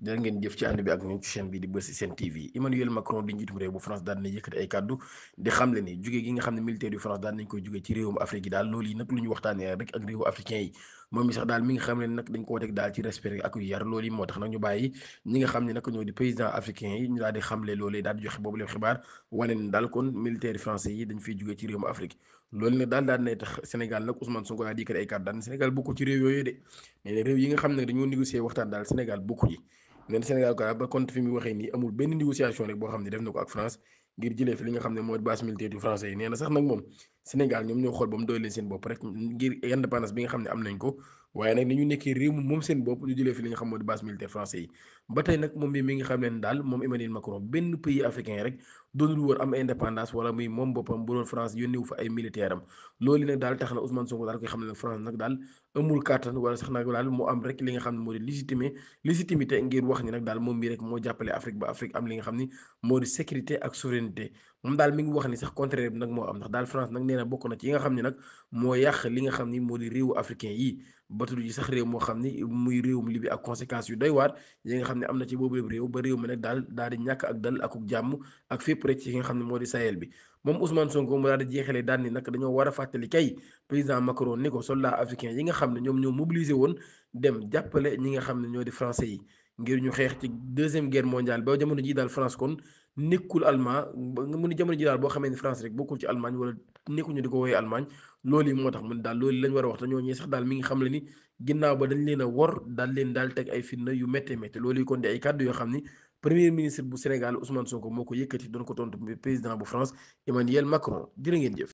jërë ngeen jëf ci ànd bi ak ñun ci chaîne bi di Buzz Sen TV. Emmanuel Macron di njiitum réew bu France daal na yëkkati ay kàddu di xamle ni jóge gi nga xam ne militaire yu France daal nañ koy jóge ci réewum Afrique yi daal loolu yi nag lu ñu waxtaanee rek ak réewu africain yi moom mi sax daal mi nga xam ne nag dañ koo teg daal ci respect ak yu yar loolu yi moo tax nag ñu bàyyi ñi nga xam ne nag ñoo di président africain yi ñu daal di xamle loolee daal di joxe boobu leen xibaar wane ne daal kon militaire français yi dañ fiy jóge ci réewum Afrique loolu nag daal nay tax Sénégal nag Ousmane Sonko daal di yëkkati ay kàddu daal Sénégal bokku ci réew yooyu de nee na réew yi nga xam ne dañoo négocier waxtaan daal Sénégal bokku yi neen Sénégal ko ba compte fi mu waxee nii amul benn négociation rek boo xam ne def na ko ak France ngir jëlee fi li nga xam ne mooy base militaire du français yi nee na sax nag moom Sénégal ñoom ñoo xool ba mu doy leen seen bopp rek ngir indépendance bi nga xam ne am nañ ko waaye nag ni ñu nekkee réew mi moom seen bopp ñu jëlee fi li nga xam moo di base militaire français yi ba tey nag moom mi nga xam ne daal moom Emmanuel Macron benn pays africain rek doonul wër am indépendance wala muy moom boppam bu doon France yónnewu fa ay militaire am loolu nag daal tax na Ousmane Sonko daal koy xam ne nag France nag daal amul kàttan wala sax nag daal mu am rek li nga xam ne moo di légitimité ngir wax ni nag daal moom mii rek moo jàppale Afrique ba Afrique am li nga xam ni moo di sécurité ak souveraineté moom daal mi ngi wax ni sax contraire bi nag moo am ndax daal France nag nee na bokk na ci yi nga xam ne nag moo yàq li nga xam ni moo di réewu africain yi ba tudd ji sax réew moo xam ni muy réewum Libye ak conséquences yu doy waar yi nga xam ne am na ci boobu réew ba réew mi nag daal di ñàkk ak dal akuk jàmm ak fépp rek ci nga xam ne moo di Sahel bi moom Ousmane Sonko mu daal di jeexalee daal ni nag dañoo war a fàttali kay président Macron ni ko soldat africain yi nga xam ne ñoom ñoo mobilisé woon dem jàppale ñi nga xam ne ñoo di français yi ngir ñu xeex ci deuxième guerre mondiale ba jamono ji daal France kon nekkul allemand mu ni jamono ji daal boo xamee ni France rek bokkul ci Allemagne wala nekkuñu di ko woowee Allemagne loolu yi moo tax mu ne daal loolu lañ war a wax te ñooñee sax daal mi ngi xam le ni ginnaaw ba dañ leen a wor daal leen daal teg ay fitna yu méttee métti loolu yi kon di ay kàddu yoo xam ni premier ministre bu Sénégal Ousmane Sonko moo ko yëkkati doon ko tontu président bu France Emmanuel Macron jërë ngeen jëf